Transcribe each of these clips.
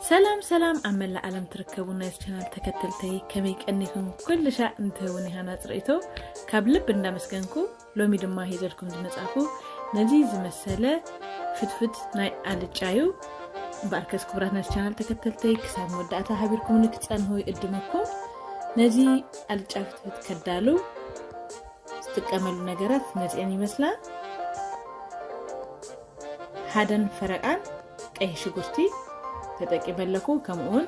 ሰላም ሰላም፣ ኣብ መላእ ዓለም ትርከቡ ናይ ቻናል ተከተልተይ ከመይ ቀኒኹም? ኩሉ ሻዕ እንትህውን ይሃና ጽርኢቶ ካብ ልብ እንዳመስገንኩ፣ ሎሚ ድማ ሂዘልኩም ዝመጻኹ ነዚ ዝመሰለ ፍትፍት ናይ ኣልጫ እዩ። እምበኣርከስ ክቡራት ናይ ቻናል ተከተልተይ ክሳብ መወዳእታ ሃቢርኩም ንክትጸንሁ ይእድመኩም። ነዚ ኣልጫ ፍትፍት ከዳሉ ዝጥቀመሉ ነገራት ነዚአን ይመስላ። ሓደን ፈረቃን ቀይሕ ሽጉርቲ ተጠቂመ ኣለኹ። ከምኡውን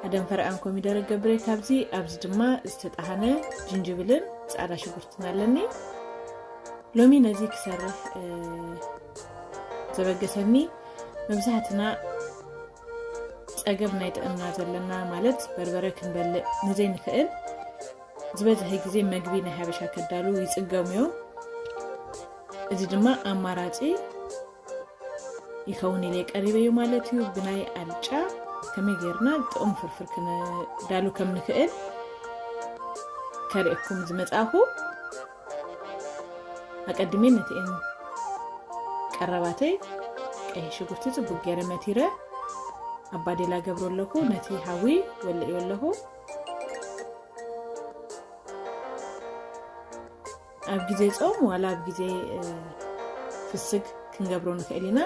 ሓደን ፈረቃን ኮሚደረ ገብረ ካብዚ። ኣብዚ ድማ ዝተጣሃነ ጅንጅብልን ጻዕዳ ሽጉርትን ኣለኒ። ሎሚ ነዚ ክሰርሕ፣ እ፣ ዘበገሰኒ፣ መብዛሕትና ጸገም ናይ ጥዕና ዘለና፣ ማለት በርበረ ክንበልዕ ንዘይንኽእል፣ ዝበዝሐ ግዜ መግቢ ናይ ሓበሻ ከዳሉ ይጽገሙ እዮም። እዚ ድማ ኣማራጺ ይኸውን ኢለ ቀሪበ እዩ ማለት እዩ። ብናይ ኣልጫ ከመይ ጌርና ጥዑም ፍርፍር ክነዳሉ ከም ንኽእል ከርእየኩም ዝመጻእኹ። ኣቀድሜ ነቲኤን ቀረባተይ ቀይሕ ሽጉርቲ ጽቡቅ ገይረ መቲረ ኣብ ባዴላ ገብሮ ኣለኹ። ነቲ ሓዊ ወልዕዮ ኣለኹ። ኣብ ግዜ ጾም ዋላ ኣብ ግዜ፣ እ፣ ፍስግ ክንገብሮ ንኽእል ኢና።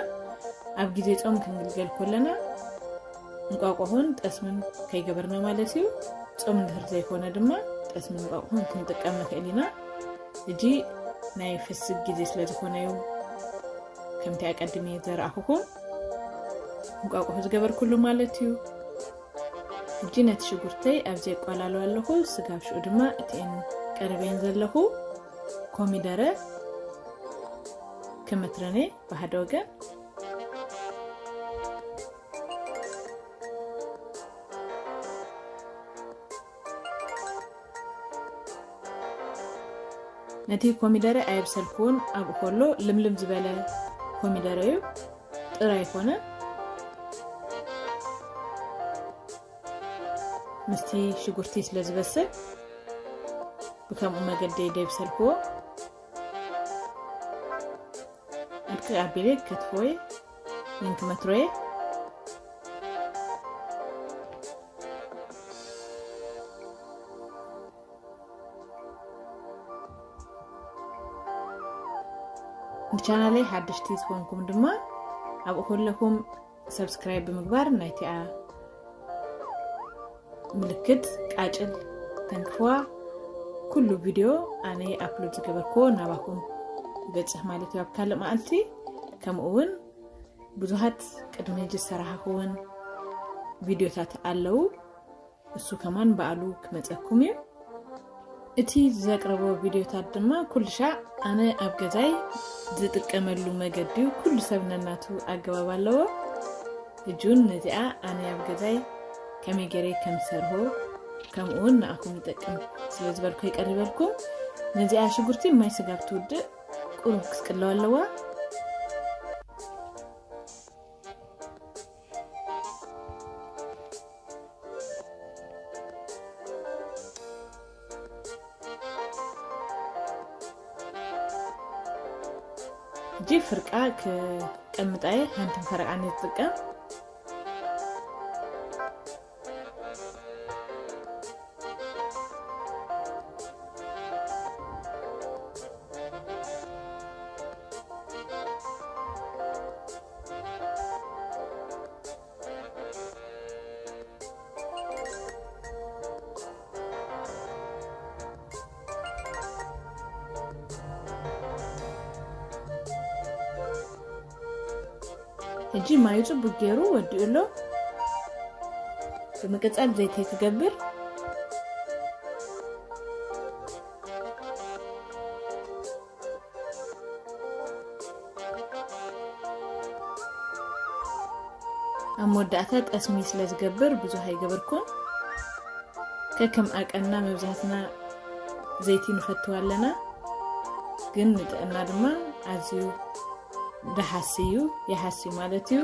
ኣብ ግዜ ጾም ክንግልገል ከለና እንቋቑሖን ጠስምን ከይገበርና ማለት እዩ። ጾም እንድሕር ዘይኮነ ድማ ጠስምን እንቋቑሖን ክንጥቀም ንኽእል ኢና። ሕጂ ናይ ፍስግ ግዜ ስለ ዝኾነ እዩ ከምቲ ኣቀድሜ ዘርኣኹኹም እንቋቑሖ ዝገበርኩሉ ማለት እዩ። ሕጂ ነቲ ሽጉርተይ ኣብዚ የቋላልዎ ኣለኹ። ስጋብ ሽዑ ድማ እቲኤን ቀሪበን ዘለኹ ኮሚደረ ክምትረን እየ ብሓደ ወገን። ነቲ ኮሚደረ ኣየብሰልኩዎን፣ ኣብኡ ከሎ ልምልም ዝበለ ኮሚደረ እዩ፣ ጥረ ኣይኮነን። ምስቲ ሽጉርቲ ስለ ዝበስል ብከምኡ መገዲ ደይብሰልክዎ። ኣድቅቕ ኣቢለ ከትፎ እየ፣ ምን ክመትሮ እየ። ንቻናለይ ሓደሽቲ ዝኾንኩም ድማ ኣብኡ ከለኹም ሰብስክራይብ ብምግባር ናይቲኣ ምልክት ቃጭል ተንክፍዋ። ኩሉ ቪድዮ ኣነ ኣፕሎድ ዝገበርክዎ ናባኹም ይበጽሕ ማለት እዩ ኣብ ካልእ መዓልቲ። ከምኡ እውን ብዙሃት ቅድሚ ሕጂ ዝሰራሕኽውን ቪድዮታት ኣለዉ። እሱ ከማን በዓሉ ክመጸኩም እዩ። እቲ ዘቅርቦ ቪድዮታት ድማ ኩሉ ሻዕ ኣነ ኣብ ገዛይ ዝጥቀመሉ መገዲ እዩ። ኩሉ ሰብ ነናቱ ኣገባብ ኣለዎ። ሕጂ እውን ነዚኣ ኣነ ኣብ ገዛይ ከመይ ገይረ ከም ዝሰርሆ፣ ከምኡ እውን ንኣኹም ይጠቅም ስለ ዝበልኩ ይቀርበልኩም። ነዚኣ ሽጉርቲ ማይ ስጋብ ትውድእ ቁሩብ ክትቅለዋ ኣለዋ። ሕጂ ፍርቃ ክቀምጣ እየ፣ ሓንትን ፈረቃን እየ ዝጥቀም። ሕጂ ማዩ ጽቡቅ ገይሩ ወዲኡ ኣሎ። ብምቅጻል ዘይተይ ክገብር። ኣብ መወዳእታ ጠስሚ ስለ ዝገብር ብዙሕ ኣይገበርኩን። ከከም ኣቀና መብዛሕትና ዘይቲ ንፈትው ኣለና፣ ግን ንጥዕና ድማ ኣዝዩ ደሓሲ እዩ፣ ይሓሲ ማለት እዩ።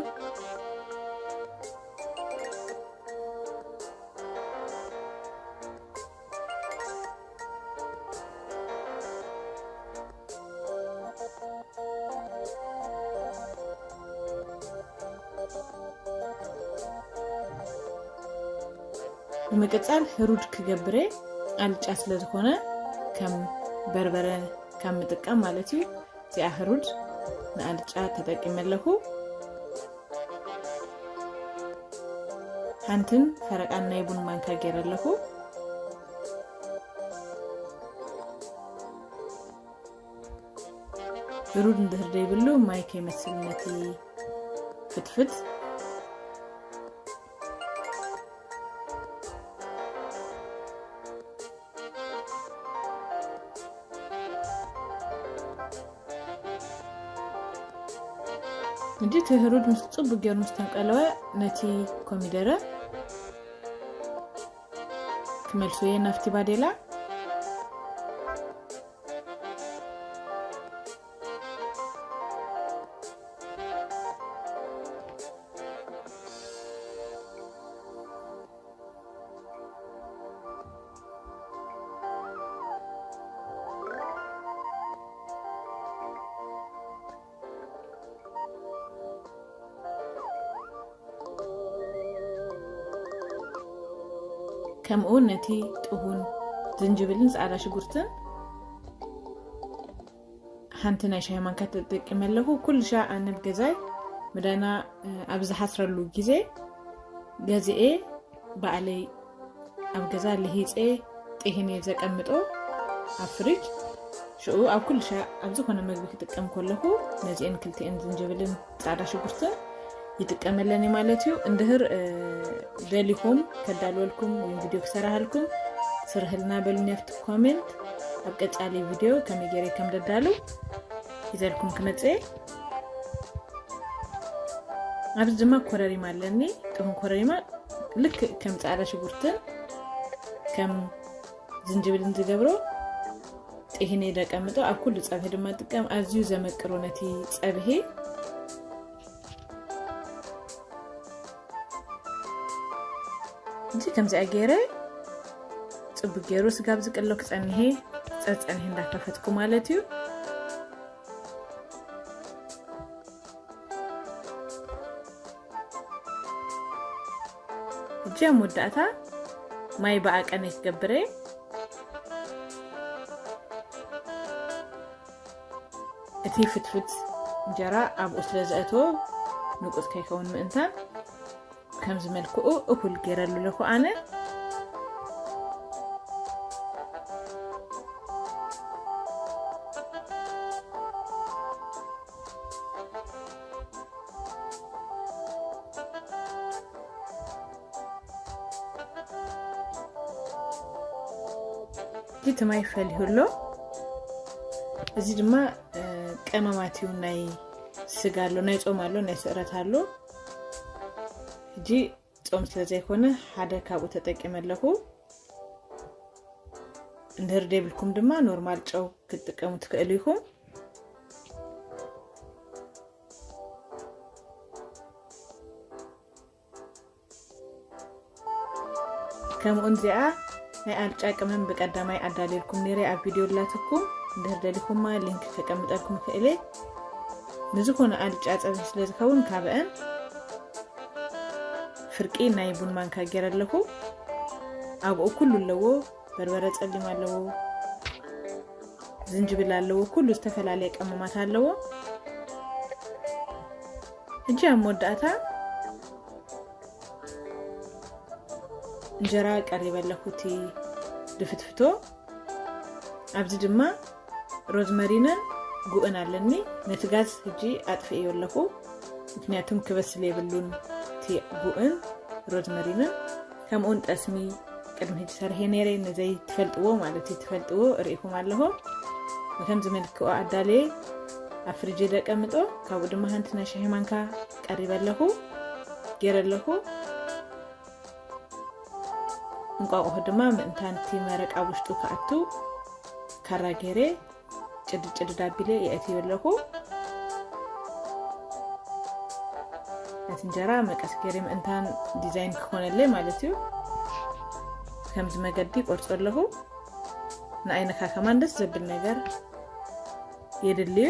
ብምቅጻል ህሩድ ክገብረ ኣልጫ ስለ ዝኾነ ከም በርበረ ካብ ምጥቀም ማለት እዩ። እዚኣ ህሩድ ንኣልጫ ተጠቂመ ኣለኹ። ሓንትን ፈረቃን ናይ ቡን ማንካ ገይረ ኣለኹ። ህሩድ እንድህር ዘይብሉ ማይ ከይመስል ነቲ ፍትፍት። እንጂ እቲ ህሩድ ምስ ጽቡቅ ገይሩ ምስ ተንቀለወ ነቲ ኮሚደረ ክመልሶ እየ ናብቲ ባዴላ። ከምኡ እውን ነቲ ጥሁን ዝንጅብልን ጻዕዳ ሽጉርትን ሓንቲ ናይ ሻሂ ማንካ ተጠቂመ ኣለኹ። ኩሉ ሻ ኣነ ኣብ ገዛይ ምዳና፣ እ፣ ኣብ ዝሓስረሉ ግዜ ገዚኤ ባዕለይ ኣብ ገዛ ልሂፀ ጥሂነ ዘቀምጦ ኣብ ፍሪጅ። ሽኡ ኣብ ኩሉ ሻ ኣብ ዝኾነ መግቢ ክጥቀም ከለኹ ነዚአን ክልቲአን ዝንጅብልን ጻዕዳ ሽጉርትን ይጥቀመለን እየ ማለት እዩ። እንድህር፣ እ፣ ደሊኹም ከዳልወልኩም ወይ ቪድዮ ክሰራሃልኩም ስርህልና በሉኒ ኣብቲ ኮሜንት። ኣብ ቀጻሊ ቪድዮ ከመይ ገይረ ከም ደዳሉ ሒዘልኩም ክመጽእ እየ። ኣብዚ ድማ ኮረሪማ ኣለኒ። ጥሁን ኮረሪማ ልክእ ከም ጻዕዳ ሽጉርትን ከም ዝንጅብልን ዝገብሮ ጥሂነ ደቀምጦ ኣብ ኩሉ ጸብሒ ድማ ጥቀም። ኣዝዩ ዘመቅሮ ነቲ ጸብሒ። እዚ ከምዚኣ ገይረ ጽቡቅ ገይሩ ስጋብ ዝቅሎ ክጸንሄ ጸጸንሄ እንዳከፈትኩ ማለት እዩ። እጃ መወዳእታ ማይ ብኣቀነ ክገብረ። እቲ ፍትፍት እንጀራ ኣብኡ ስለ ዘእተዎ ንቁጽ ከይከውን ምእንታን ከምዚ መልክኡ እኹል ገይረሉ ኣለኹ ኣነ። እቲ ማይ ፈሊሁ ኣሎ። እዚ ድማ፣ እ፣ ቀመማት እዩ። ናይ ስጋ ኣሎ፣ ናይ ጾም ኣሎ፣ ናይ ስዕረት ኣሎ። ሕጂ ጾም ስለ ዘይኮነ ሓደ ካብኡ ተጠቂመ ኣለኹ። እንድህር ደይብልኩም ድማ ኖርማል ጨው ክትጥቀሙ ትክእሉ ኢኹም። ከምኡን እዚኣ ናይ ኣልጫ ቅመም ብቀዳማይ ኣዳልየልኩም ነይረ ኣብ ቪድዮ ላትኩም። እንድህር ደሊኹማ ሊንክ ከቀምጠልኩም ክእለ። ንዝኾነ ኣልጫ ጸብሒ ስለ ዝኸውን ካብአን ፍርቂ ናይ ቡን ማንካ ገይረ ኣለኹ። ኣብኡ ኩሉ ኣለዎ። በርበረ ጸሊም ኣለዎ፣ ዝንጅብል ኣለዎ፣ ኩሉ ዝተፈላለየ ቀመማት ኣለዎ። ሕጂ ኣብ መወዳእታ እንጀራ ቀሪበ ኣለኹ፣ እቲ ድፍትፍቶ። ኣብዚ ድማ ሮዝመሪንን ጉእን ኣለኒ። ነቲ ጋዝ ሕጂ ኣጥፍእዮ ኣለኹ፣ ምክንያቱም ክበስል የብሉን እቲ ጉእን ሮዝመሪንን። ከምኡውን ጠስሚ ቅድሚ ሕጂ ሰርሐ ነይረ፣ ንዘይ ትፈልጥዎ ማለት እዩ፣ ትፈልጥዎ ርኢኹም ኣለኹም። ብከምዚ መልክዑ ኣዳልየ ኣብ ፍሪጅ ደቀምጦ። ካብኡ ድማ ሓንቲ ናይ ሻሂ ማንካ ቀሪበ ኣለኹ፣ ገይረ ኣለኹ። እንቋቑሖ ድማ ምእንታን እቲ መረቅ ኣብ ውሽጡ ክኣቱ ካራ ገይረ ጭድድ ጭድድ ኣቢለ የእትዮ ኣለኹ። ነቲ እንጀራ መቀስ ገይረ ምእንታን ዲዛይን ክኾነለይ ማለት እዩ። ከምዚ መገዲ ቆርጾ ኣለኹ። ንዓይንኻ ከማን ደስ ዘብል ነገር የድልዩ።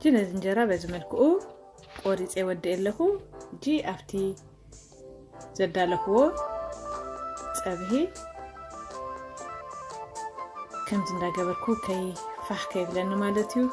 እጂ ነዚ እንጀራ በዚ መልክኡ ቆሪፀ ወደ ኣለኹ። እጂ ኣብቲ ዘዳለኽዎ ፀብሒ ከምዚ እንዳገበርኩ ከይፋሕ ከይብለኒ ማለት እዩ።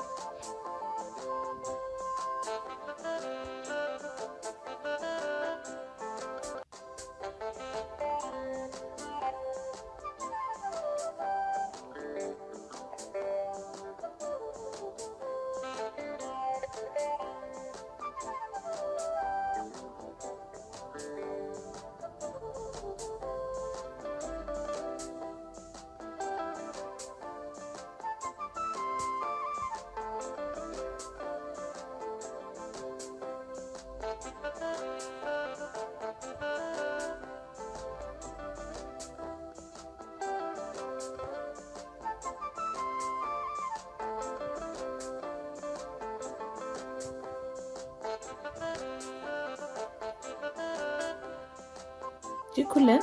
እጂ ኩለን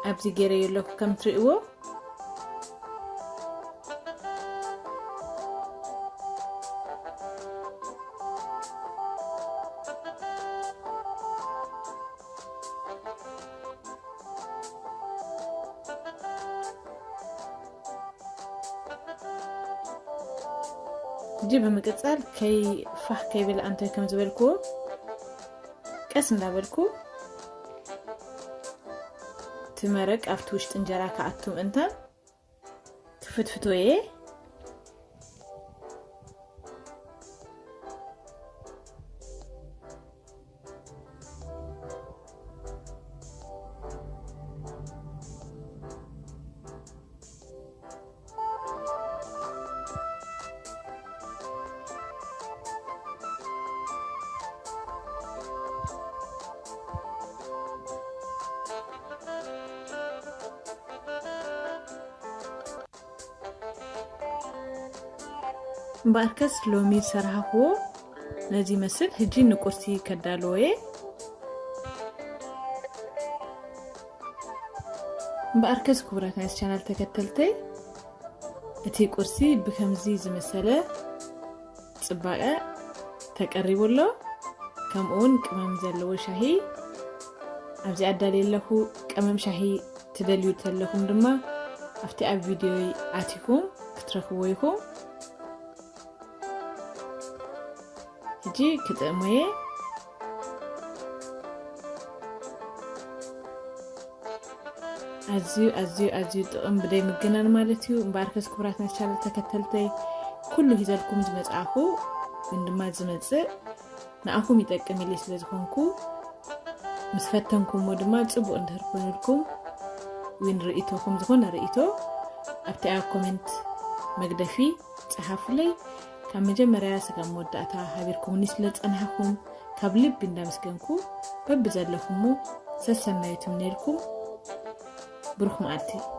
ኣብዚ ገይረዮ ኣለኩ ከም ትርእይዎ። እጂ ብምቅጻል ከይ ፋሕ ከይብል ኣንተ ከም ዝበልኩ ቀስ እንዳበልኩ እቲ መረቅ ኣብቲ ውሽጢ እንጀራ ክኣቱ ምእንታን ክፍትፍቶ እየ። እምበኣርከስ ሎሚ ዝሰራሕኽዎ ነዚ ይመስል። ሕጂ ንቁርሲ ከዳልዎ እየ። እምበኣርከስ ክቡራት ናይዚ ቻናል ተከተልተይ፣ እቲ ቁርሲ ብከምዚ ዝመሰለ ጽባቐ ተቀሪቡ ኣሎ። ከምኡ እውን ቅመም ዘለዎ ሻሂ ኣብዚ ኣዳልየ ኣለኹ። ቀመም ሻሂ ትደልዩ ተለኹም ድማ ኣብቲ ኣብ ቪድዮይ ኣቲኩም ክትረኽብዎ ኢኹም። ሕጂ ክጥዕሞ እየ። ኣዝዩ ኣዝዩ ኣዝዩ ጥዑም ብደይ ምግናን ማለት እዩ። እምበኣርከስ ክቡራት ናይ ቻነል ተከተልተይ፣ ኩሉ ሂዘልኩም ዝመጻእኩ ግን ድማ ዝመጽእ ንኣኹም ይጠቅም ኢለ ስለ ዝኾንኩ፣ ምስ ፈተንኩሞ ድማ ጽቡቕ እንድህር ኮይኑልኩም፣ ዊን ርእይቶኹም ዝኾነ ርእይቶ ኣብቲ ኣብ ኮሜንት መግደፊ ጸሓፉለይ። ካብ መጀመርያ ስጋብ መወዳእታ ሃቢርኩምኒ ስለ ዝጸናሕኩም ካብ ልቢ እንዳመስገንኩ፣ በብዘለኹሞ ሰሰናዩ ትምነየልኩም። ብሩኽ መዓልቲ።